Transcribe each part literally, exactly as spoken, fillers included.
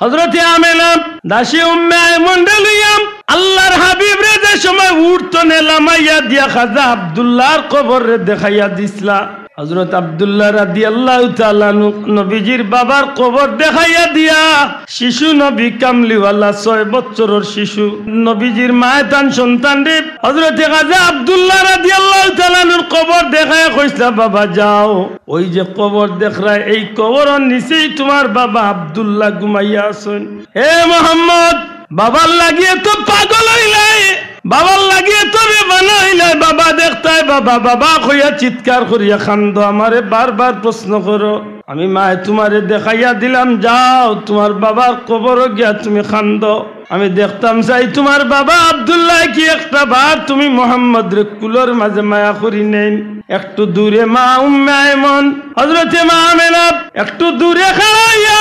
হযরতে আমেনা দাসী উম্মে আইমনরে লইয়া আল্লাহর হাবিবরে যে সময় উট তনে লামাইয়া দিয়া খাজা আব্দুল্লাহর কবররে দেখাইয়া দিছলা, হযরত আব্দুল্লাহ রাদিয়াল্লাহু তাআলা আনহু নবীজির বাবার কবর দেখাইয়া দিয়া শিশু নবী কামলিওয়ালা ছয় বছরর শিশু নবীজির মায় তান সন্তানরে হযরতে খাজা আব্দুল্লাহ রাদিয়াল্লাহু তাআলা আনহুর কবর দেখাইয়া কইছলা, "বাবা যাও, ওই যে কবর দেখরায়, এই কবরর নিচেই তুমার বাবা আব্দুল্লাহ ঘুমাইয়া আছইন।" হে মোহাম্মদ, বাবার লাগি এত পাগল অইলায়, বাবার লাগি এত বেমানা অইলায়, বাবা দেখতায়, বাবা, বাবা কইয়া চিৎকার করিয়া কান্দো, আমারে বারবার প্রশ্ন করো। আমি মায় তুমারে দেখাইয়া দিলাম, যাও তুমার বাবার কবরো গিয়া তুমি কান্দো। আমি দেখতাম চাই তুমার বাবা আব্দুল্লাহ কি একটা বার তুমি মোহাম্মদরে কুলর মাঝে মায়া করি নেইন। একটু দূরে মা উম্মে আইমন, হযরতে মা আমেনা একটু দূরে খাড়াইয়া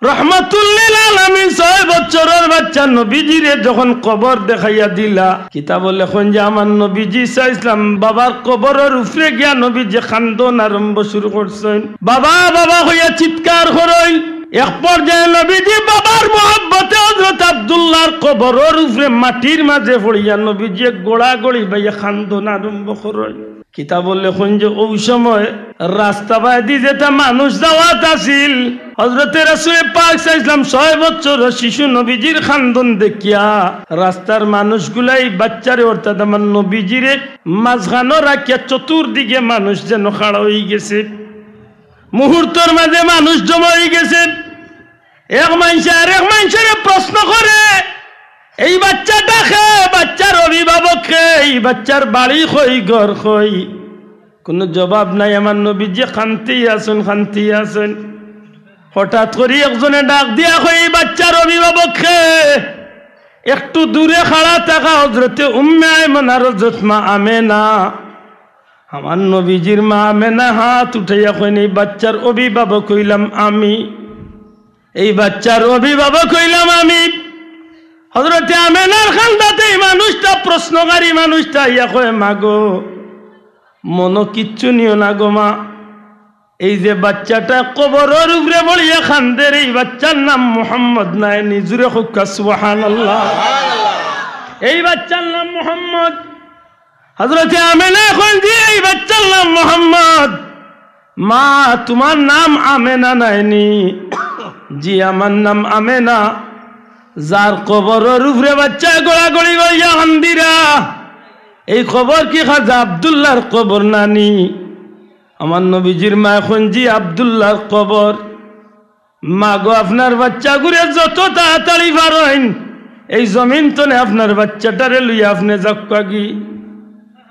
রহমাতুল্লিল আলামিন ছয় বছরর বাচ্চা নবীজিরে যখন কবর দেখাইয়া দিলা, কিতাবো লেখইন যে আমার নবীজি সাল্লাল্লাহু আলাইহি ওয়াসাল্লাম বাবার কবরর উপরে গিয়া নবীজি কান্দন আরম্ভ শুরু করছইন। "বাবা, বাবা" কইয়া চিৎকার করইন। এক পর্যায়ে নবীজি বাবার মহব্বতে হযরত আব্দুল্লাহর কবরর উপরে মাটির মাঝে পড়িয়া নবীজি গড়াগড়ি বাইয়া কান্দন আরম্ভ করইন। কিতাবো লেখইন যে অউ সময় রাস্তা বায়দি যেটা মানুষ যাওয়াত আছিল, হযরতে রাসূলে পাক সাল্লাল্লাহু আলাইহি ওয়াসাল্লাম ছয় বছরর শিশু নবীজির কান্দন দেখিয়া রাস্তার মানুষগুলাই বাচ্চারে অর্থাৎ আমার নবীজিরে মাঝখানো রাখিয়া চতুর্দিকে মানুষ যেন খাড়া অইগেছে। মুহূর্তর মাঝে মানুষ জমা অইগেছে। এক মানষে আরেক মানষরে প্রশ্ন করে, "এই বাচ্চাটা কে? বাচ্চার অভিভাবক কে? এই বাচ্চার বাড়ি কই, ঘর কই?" কুনু জবাব নাই। আমার নবীজি কান্দিয়া আছইন, কান্দিয়া আছইন। হঠাৎ করি একজনে ডাক দিয়া কয়, "এই বাচ্চার অভিভাবক কে?" একটু দূরে খাড়া থাকা হযরতে উম্মে আইমন আর হযরত মা আমেনা। আমার নবীজির মা আমেনা হাত উঠাইয়া কইন, "এই বাচ্চার অভিভাবক অইলাম আমি, এই বাচ্চার অভিভাবক অইলাম আমি।" হযরতে আমেনার কান্দাত এই মানুষটা, প্রশ্নকারী মানুষটা আইয়া কয়, "মা গো, মনো কিচ্ছু নিও না গো মা, এই যে বাচ্চাটা কবরর উপরে পড়িয়া কান্দের, এই বাচ্চার নাম মোহাম্মদ নায়নি।" জুরে কউক্কা সুবহানাল্লাহ। "এই বাচ্চার নাম মোহাম্মদ।" হযরতে আমেনা কইন, "জি, এই বাচ্চার নাম মোহাম্মদ।" "মা, তুমার নাম আমেনা নায়নি?" "জি, আমার নাম আমেনা।" "যার কবরর উপরে বাচ্চায় গড়াগড়ি বাইয়া কান্দিরা, এই কবর কি খাজা আব্দুল্লাহর কবর নানি?" আমার নবীজির মায় কইন, "জি, আব্দুল্লাহর কবর।" "মা গো, আপনার বাচ্চাগুরে যত তাড়াতাড়ি পারইন এই জমিন তনে আপনার বাচ্চাটারে লইয়া আপনে যাউক্কাগি।"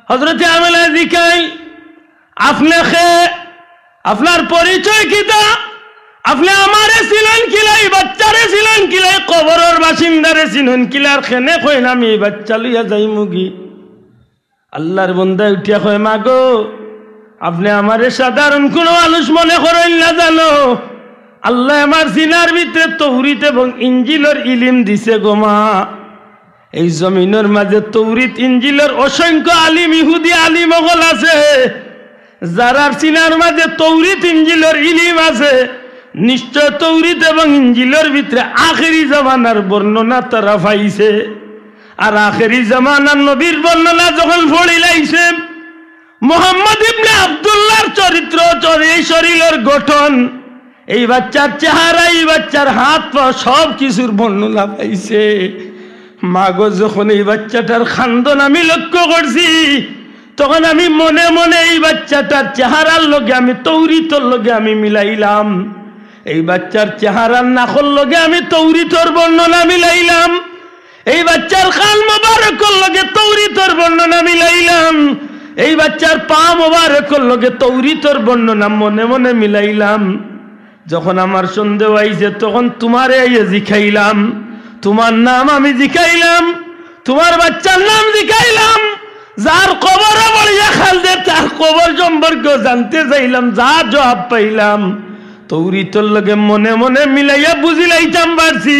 হযরতে আমেনায় জিকাইন, "আপনে কে? আপনার পরিচয় কিতা? আপনে আমারে চিনইন কিলা, এই বাচ্চারে চিনইন কিলা, এই কবরর বাসিন্দারে চিনইন কিলা, আর কেনে কইন আমি এই বাচ্চা লইয়া যাইমুগি?" আল্লাহর বন্দায় উঠিয়া কয়, "মা গো, আপনে আমারে সাধারণ কুনু মানুষ মনে করইন না জানো, আল্লায় আমার সিনার ভিতরে তৌরিত এবং ইঞ্জিলর ইলিম দিছে গো মা। এই জমিনর মাঝে তৌরিত ইঞ্জিলর অসংখ্য আলিম, ইহুদি আলিম অকল আছে, যারার সিনার মাঝে তৌরিত ইঞ্জিলর ইলিম আছে, নিশ্চয় তৌরিত এবং ইঞ্জিলর ভিতরে আখেরি জামানার বর্ণনা তারা পাইছে।" আর আখেরি জামানার নবীর বর্ণনা যখন পড়িলাইছে, মোহাম্মদ ইবনে আব্দুল্লাহর চরিত্র, চর-, এই শরীরর গঠন, এই বাচ্চার চেহারা, এই বাচ্চার হাত পা, সব কিছুর বর্ণনা পাইছে। মা গো, যখন এই বাচ্চাটার কান্দন আমি লক্ষ্য করছি, তখন আমি মনে মনে এই বাচ্চাটার চেহারার লগে আমি তৌরিতর লগে আমি মিলাইলাম। এই বাচ্চার চেহারার নাকর লগে আমি তৌরিতর বর্ণনা মিলাইলাম। এই বাচ্চার কান মোবারকর লগে তৌরিতর বর্ণনা মিলাইলাম। এই বাচ্চার পা মোবারকর লগে তৌরিতর বর্ণনা মনে মনে মিলাইলাম। যখন আমার সন্দেহ আইছে, তখন তুমারে আইয়া জিকাইলাম, তুমার নাম আমি জিকাইলাম, তুমার বাচ্চার নাম জিকাইলাম, যার কবরো পড়িয়া কান্দের, তার কবর সম্পর্কে জানতে চাইলাম, যা জবাব পাইলাম, তৌরিতর লগে মনে মনে মিলাইয়া বুঝিলাইতাম পারছি,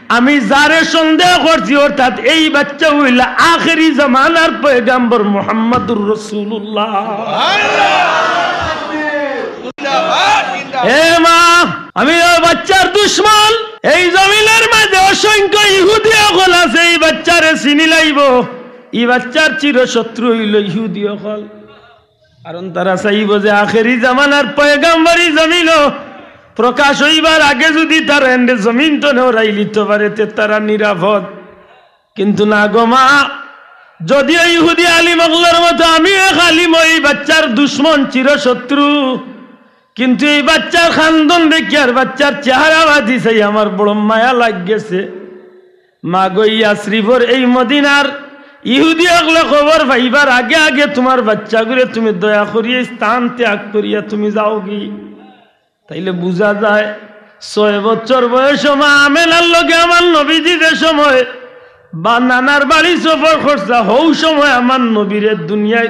আমি যারে সন্দেহ করছি, অর্থাৎ এই বাচ্চা অইলা আখেরি জামানার পয়গাম্বর মুহাম্মাদুর রাসূলুল্লাহ। এ মা, আমি ওই বাচ্চার দুশমন, এই জমিন অইবো, ই বাচ্চার চিরশত্রু অইলো ইহুদি অকল। কারণ তারা চাইবো যে আখেরি জামানার পয়গাম্বর ই জমিনো প্রকাশ অইবার আগে যুদি তারা এনরে জমিন তনে হরাইলিতো পারে, তে তারা নিরাপদ। কিন্তু না গো মা, যদিও ইহুদি আলিম অকলর মতো আমিও এক আলিম, ই বাচ্চার দুশমন, চিরশত্রু, কিন্তু ই বাচ্চার খান্দন দেখিয়া আর বাচ্চার চেহারা বাদি চাই আমার বড় মায়া লাগি গেছে। মা গো, ই ইয়াসরিবর, এই মদিনার ইহুদি অকলে খবর পাইবার আগে আগে তুমার বাচ্চাগুরে তুমি দয়া করিয়া স্থান ত্যাগ করিয়া তুমি যাওগি। তাইলে বুঝা যায়, ছয় বছর বয়সো মা আমেনার লগে আমার নবীজি যে সময় বা নানার বাড়ি সফর করছা, হউ সময় আমার নবীরে দুনিয়ার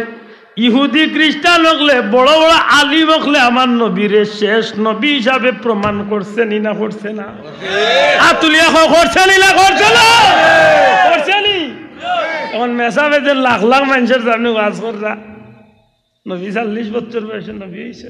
ইহুদি খ্রিস্টান অকলে, বড় বড় আলিম অকলে আমার নবীরে শেষ নবী হিসাবে প্রমাণ করছে নি না করছে না? আত তুলিয়া কও, করছে নি না করছে না? করছে নি? এখন মেসাবে যে লাখ লাখ মানষর সামনে ওয়াজ কররা, নবী চল্লিশ বছর বয়সে নবী অইছে।